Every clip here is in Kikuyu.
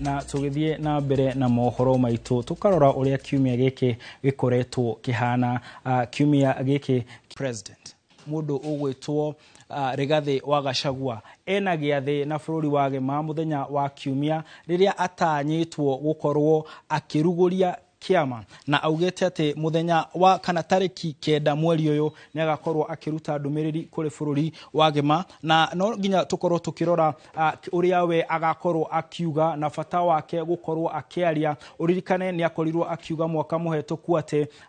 Na tũgĩthiĩ na mbere na mohoro maitũ, tũkarora ũrĩa kiumia gĩkĩ gĩkoretwo kĩhana. Kiumia gĩkĩ president mũndũ ũgwĩtwo Rigathĩ wa Gachagua ena gĩathĩ na bũrũri wa gĩma mũthenya wa kiumia, rĩrĩa atanyĩtwo gũkorwo akĩrugũria kĩama, na augĩte atĩ mũthenya wa kana tarĩki 9 mweri ũyũ nĩ agakorwo akĩruta ndũmĩrĩri kũrĩ bũrũri wa gĩma, na no nginya tũkorwo tũkĩrora ũrĩa we agakorwo akiuga na bata wake gũkorwo akĩaria. Ũririkane nĩ akorirwo akiuga mwaka mũhetũku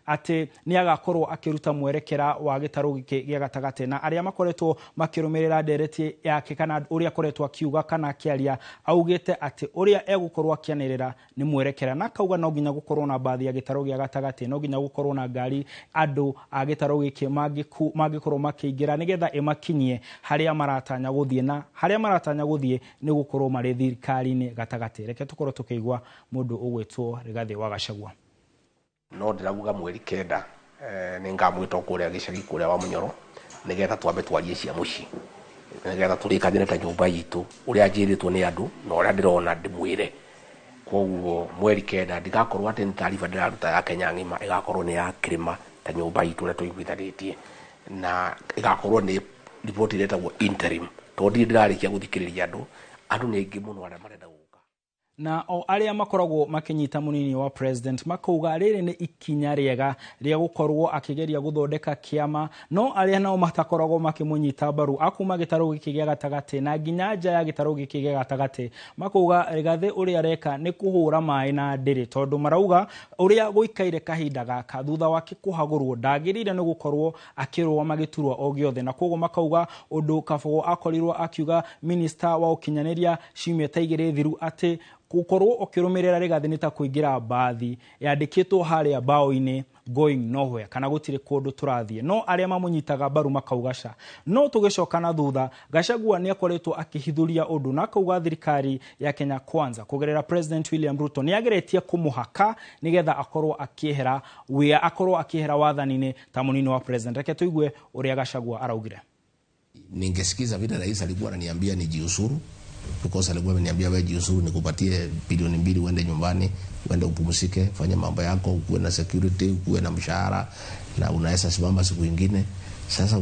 atĩ nĩ agakorwo akĩruta mwerekera wa gĩtarũ gĩkĩ gĩa gatagatĩ, na arĩa makoretwo makĩrũmĩrĩra ndereti yake kana ũrĩa akoretwo akiuga kana akĩaria, augĩte atĩ ũrĩa egũkorwo akĩanĩrĩra nĩ mwerekera, na akauga no nginya gũkorwo na mbathi ya gĩtarũ gĩa gatagatĩ, no nginya gũkorwo na ngari andũ a gĩtarũ gĩkĩ mangĩkorwo makĩingĩra nĩgetha ĩmakinyie harĩa maratanya gũthiĩ, na harĩa maratanya gũthiĩ nĩ gũkorwo marĩ thirikari-inĩ gatagatĩ. Reke tũkorwo tũkĩigua mũndũ ũgwĩtwo Rigathĩ wa Gachagua. No ndĩrauga mweri 9 nĩ ngamwĩta kũrĩa gĩcagi kũrĩa wa Mũnyoro, nĩgetha twambe twarie cia mũciĩ, nĩgetha tũrĩkanĩre ta nyũmba itũ ũrĩa njĩrĩtwo nĩ andũ na ũrĩa ndĩrona ndĩmwĩre. Koguo mweri 9 ndigakorwo atĩ nĩ taariba ndĩraruta ya Kenya ng'ima, ĩgakorwo nĩ ya kĩrĩma ta nyũmba itũ ũrĩa tũiguithanĩtie, na ĩgakorwo nĩ riboti ĩrĩa ĩtagwo interim, tondũ ndirĩ ndĩrarĩkia gũthikĩrĩria andũ. Andũ nĩ aingĩ mũno arĩa marenda gũka. Na o arĩa makoragwo makĩnyita mũnini wa president makauga rĩrĩ nĩ ikinya rĩega rĩa gũkorwo akĩgeria gũthondeka kĩama, no arĩa nao matakoragwo makĩmũnyita mbaru akuma gĩtarũ gĩkĩ gĩa gatagatĩ na nginya nja ya gĩtarũ gĩkĩ gĩa gatagatĩ makauga Rigathĩ ũrĩa areka nĩ kũhũra maĩ na ndĩrĩ, tondũ marauga ũrĩa gũikaire kahinda gaka thutha wake kũhagũrwo ndagĩrĩire nĩ gũkorwo akĩrũgama gĩturwa o gĩothe, na koguo makauga ũndũ Kabogo akorirwo akiuga minister wa ũkinyanĩria ciumia ta igĩrĩ thiru atĩ gũkorwo ũkĩrũmĩrĩra Rigathĩ nĩ ta kũingĩra mbathi yandĩkĩtwo harĩa mbaũ-inĩ going nowhere, kana gũtirĩ kũndũ tũrathiĩ. No arĩa mamũnyitaga mbaru makauga ca. No tũgĩcoka na thutha, Gachagua nĩ akoretwo akĩhithũria ũndũ na akauga thirikari ya Kenya Kwanza kũgerera President William Ruto nĩ ageretie kũmũhaka nĩgetha akorwo akĩehera wĩa, akorwo akĩehera wathani-inĩ ta mũnini wa president. Reke tũigue ũrĩa Gachagua araugire. Ningesikiza vile rais alikuwa ananiambia nijiuzuru, because alikuwa ameniambia wewe jiuzuru nikupatie bilioni 2 uende nyumbani, uende upumzike, fanya mambo yako, ukuwe na security, ukuwe na mshahara na unaweza simama siku nyingine. Sasa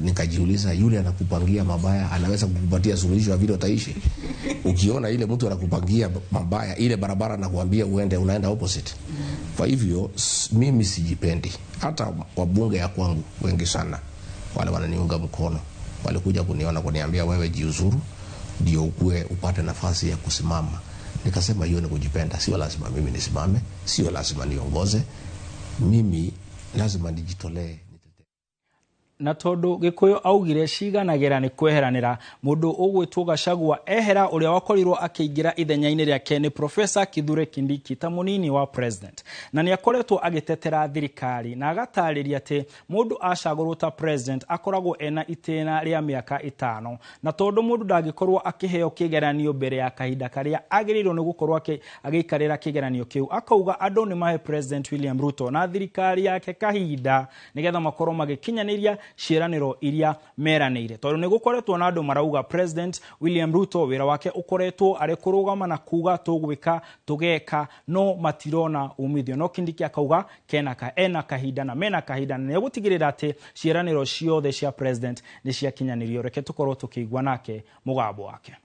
nikajiuliza, yule anakupangia mabaya anaweza kukupatia suluhisho ya vile utaishi? Ukiona ile mtu anakupangia mabaya, ile barabara anakuambia uende, unaenda opposite. Kwa hivyo mimi sijipendi. Hata wabunge ya kwangu wengi sana wale wananiunga mkono walikuja kuniona kuniambia wewe jiuzuru ndio ukue upate nafasi ya kusimama. Nikasema hiyo ni kujipenda, sio lazima mimi nisimame, sio lazima niongoze, mimi lazima nijitolee. Na tondu Gikuyu augire ciganagĩra nĩ kweheranĩra, mũndũ ũgwĩtwo Gachagua ehera, ũrĩa wakorirwo akĩingĩra ithenya-inĩ rĩake nĩ Professor Kithure Kindiki ta mũnini wa president, na nĩ akoretwo agĩtetera thirikari na agatarĩria atĩ mũndũ acagũrwo ta president akoragwo ena itĩna rĩa mĩaka 5, na tondu mũndũ ndangĩkorwo akĩheo kĩgeranio mbere ya kahinda karĩa agĩrĩirwo nĩ gũkorwo agĩikarĩra kĩgeranio kĩu, akauga andũ nĩ mahe President William Ruto na thirikari yake kahinda nĩgetha makorwo magĩkinyanĩria ciĩranĩro iria meranĩire, tondũ nĩ gũkoretwo na andũ marauga President William Ruto wĩra wake ũkoretwo arĩ kũrũgama na kuga tũgwĩka tũgeka, no matirona umithio. No Kindiki akauga ena kahinda na mena kahinda na nĩegũtigĩrĩra atĩ ciĩranĩro ciothe cia president nĩ ciakinyanĩrio. Reke tũkorwo tũkĩigua nake mũgambo wake.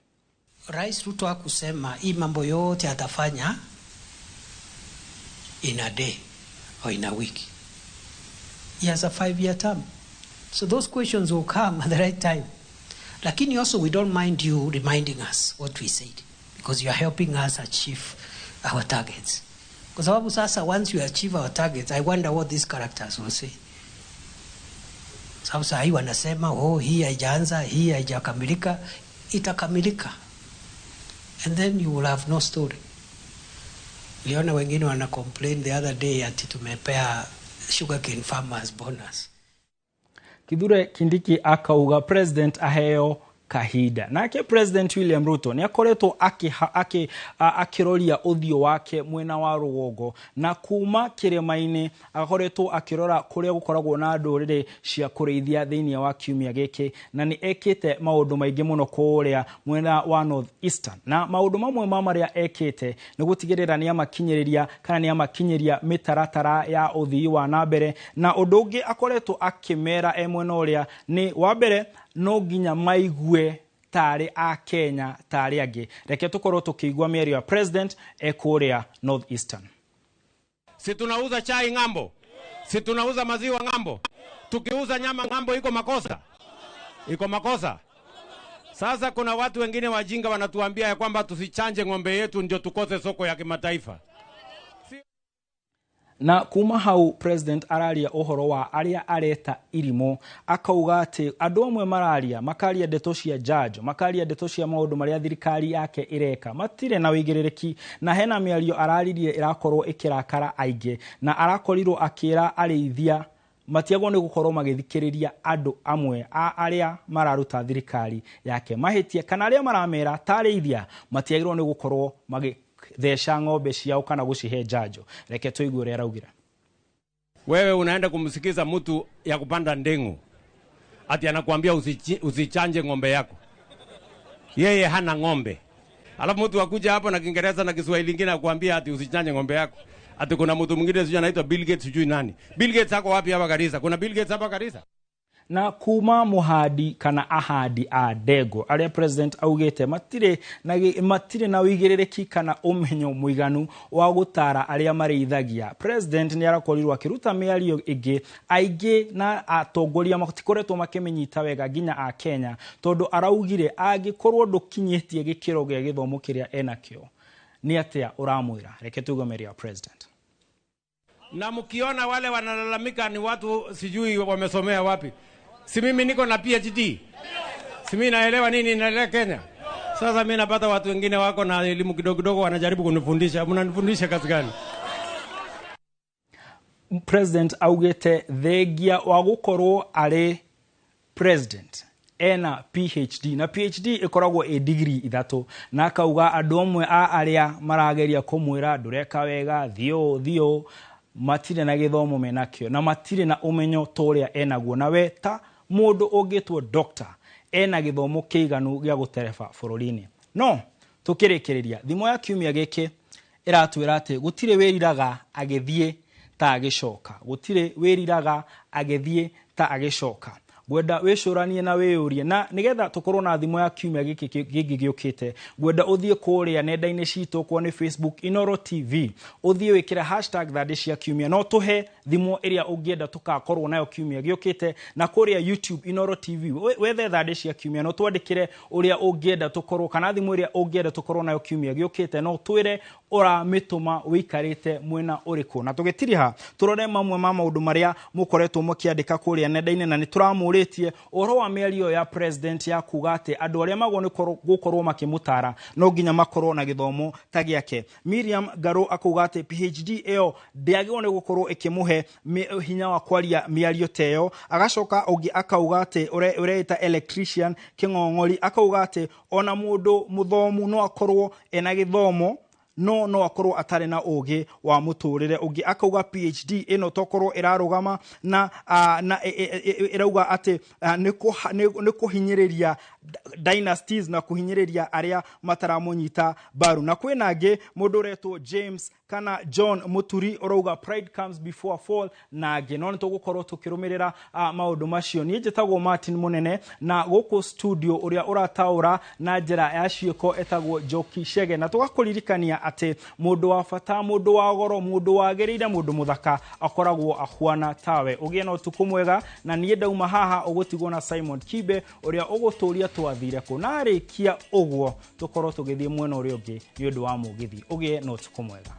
Rais Ruto hakusema hii mambo yote atafanya in a day or in a week. He has a 5-year term. So those questions will come at the right time. Lakini also we don't mind you reminding us what we said, because you are helping us achieve our targets. Kwa sababu sasa once you achieve our targets, I wonder what these characters will say. Sababu saa hii wanasema, oh, hii haijaanza, hii haijakamilika, itakamilika. And then you will have no story. Niliona wengine wana complain the other day ati tumepea sugarcane farmers bonus. Kithure Kindiki akauga president aheo Kahinda. Nake President William Ruto nĩ akoretwo akĩroria ũthiũ wake mwena wa rũgongo, na kuma kĩrĩma-inĩ akoretwo akĩrora kũrĩa gũkoragwo na ndũrĩrĩ cia kũrĩithia thĩinĩ wa kiumia gĩkĩ, na nĩ ekĩte maũndũ maingĩ mũno kũrĩa mwena wa North Eastern. Na maũndũ mamwe ma marĩa ekĩte nĩ gũtigĩrĩra nĩ amakinyĩrĩria kana nĩ amakinyĩria mĩtaratara ya ũthii wa na mbere, na ũndũ ũngĩ akoretwo akĩmera e mwena ũrĩa nĩ wa mbere no nginya maigue tarĩ a Kenya tarĩ angĩ. Reke tũkorwo tũkĩigua mĩario ya President e kũrĩa North Eastern. Si tunauza chai ng'ambo, si tunauza maziwa ng'ambo, tukiuza nyama ng'ambo iko makosa? Iko makosa? Sasa kuna watu wengine wajinga wanatuambia ya kwamba tusichanje ng'ombe yetu ndio tukose soko ya kimataifa. Na kuma hau President araria ũhoro wa arĩa areta irimũ, akauga atĩ andũ amwe mararia makaria ndeto cia njanjo, makaria ndeto cia maũndũ marĩa thirikari yake ĩreka, matirĩ na wĩigĩrĩrĩki, na hena mĩario araririe ĩrakorwo ĩkĩrakara aingĩ, na arakorirwo akĩra arĩithia matiagwo nĩ gũkorwo magĩthikĩrĩria andũ amwe a arĩa mararuta thirikari yake mahĩtia, kana arĩa maramera ta arĩithia matiagĩrĩirwo nĩ gũkorwo magĩtheca ng'ombe ciao kana gũcihe njanjo. Reke tũigue ũrĩa araugire. Wewe unaenda kumsikiza mtu ya kupanda ndengu ati anakuambia usichanje ng'ombe yako, yeye hana ng'ombe. Alafu mtu akuja hapo na Kiingereza na Kiswahili kingine akuambia ati usichanje ng'ombe yako, ati kuna mtu mwingine sijui anaitwa Bill Gates sijui nani. Bill Gates ako wapi hapa Garissa? Kuna Bill Gates hapa Garissa? Na kuma muhandi kana ahandi a ndengũ arĩa President augĩte matirĩ na wĩigĩrĩrĩki kana ũmenyo mũiganu wa gũtara arĩa marĩithagia. President nĩ arakorirwo akĩruta mĩario ĩngĩ, aingĩ na atongoria matikoretwo makĩmĩnyita wega nginya a Kenya, tondũ araugire angĩkorwo ndũkinyĩtie gĩkĩro gĩa gĩthomo kĩrĩa enakĩo nĩ atĩa ũramwĩra. Reke tuigue mĩario ya President. Na mkiona wale wanalalamika ni watu sijui wamesomea wapi. Si mimi niko na PhD. Si mimi naelewa nini inaendelea Kenya. Sasa mimi napata watu wengine wako na elimu kidogo kidogo wanajaribu kunifundisha. Mnanifundisha kazi gani? President augite thengia wa gukorwo ari president ena PhD, na PhD ikoragwo ĩ degree ithatũ, na akauga andũ amwe a arĩa marageria kũmwĩra ndũreka wega, thiũ thiũ, matirĩ na gĩthomo menakĩo na matirĩ na ũmenyo ta ũrĩa enaguo, na we ta mũndũ ũngĩtwo doctor ena gĩthomo kĩiganu gĩa gũtereba bũrũri-inĩ. No tũkĩrĩkĩrĩria thimo ya kiumia gĩkĩ ĩratwĩra atĩ gũtirĩ wĩriraga agĩthiĩ ta agĩcoka, gũtirĩ wĩriraga agĩthiĩ ta agĩcoka. Ngwenda wĩcũranie na wĩyũrie, na nĩgetha tũkorwo na thimo ya kiumia gĩkĩ gĩngĩ gĩũkĩte, ngwenda ũthiĩ kũrĩa nenda-inĩ citũ, kwa nĩ Facebook Inooro TV, ũthiĩ wĩkĩre hashtag thandĩ cia kiumia, no tũhe thimo ĩrĩa ũngĩenda tũkakorwo nayo kiumia gĩũkĩte, na kũrĩa YouTube Inooro TV wethe thandĩ cia kiumia, no twandĩkĩre ũrĩa ũngĩenda tũkorwo kana thimo ĩrĩa ũngĩenda tũkorwo nayo kiumia gĩũkĩte, no twĩre ũramĩtũma wĩikarĩte mwena ũrĩkũ. Na tũgĩtiriha tũrore mamwe ma maũndũ marĩa mũkoretwo mũkĩandĩka kũrĩa nenda-inĩ, na nĩ tũramũrĩtie ũhoro wa mĩario ya President ya kuga atĩ andũ arĩa magwo nĩ gũkorwo makĩmũtara no nginya makorwo na gĩthomo ta gĩake. Miriam Ngaro akauga atĩ PhD ĩyo ndĩagĩrĩirwo nĩ gũkorwo ĩkĩmũhe hinya wa kwaria mĩario ta ĩyo. Agacoka ũngĩ akauga atĩ ũreĩta electrician Kĩng'ong'ori akauga atĩ ona mũndũ mũthomu no akorwo ena gĩthomo no akorwo atarĩ na ũgĩ wa mũtũrĩre. Ũngĩ akauga PhD ĩno tokorwo ĩrarũgama na ĩrauga atĩ nĩ kũhinyĩrĩria dynasties na kũhinyĩrĩria arĩa mataramũnyita mbaru. Na kwĩna angĩ mũndũ ũretwo James kana John Muturi ũrauga pride comes before fall, na angĩ. No nĩ tũgũkorwo tũkĩrũmĩrĩra maũndũ macio. Niĩ njĩtagwo Martin Mũnene, na gũkũ studio ũrĩa ũrataũra na njĩra ya ciĩko etagwo Njoki Chege, na tũgakũririkania atĩ mũndũ wa bata, mũndũ wa goro, mũndũ wagĩrĩire, mũndũ mũthaka akoragwo ahuana tawe. Ũgĩe na ũtukũ mwega, na niĩ ndauma haha ũgũtigwo na Simon Kibe ũrĩa ũgũtũria twathire kũ, na arĩkia ũguo tũkorwo tũgĩthiĩ mwena ũrĩa ũngĩ nĩ ũndũ wa mũgithi. Ũgĩe na ũtukũ mwega.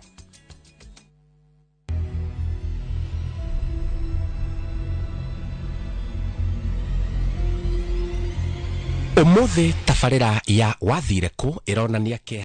Ũmũthĩ tabarĩra ya wathire kũ ĩronania kĩeha.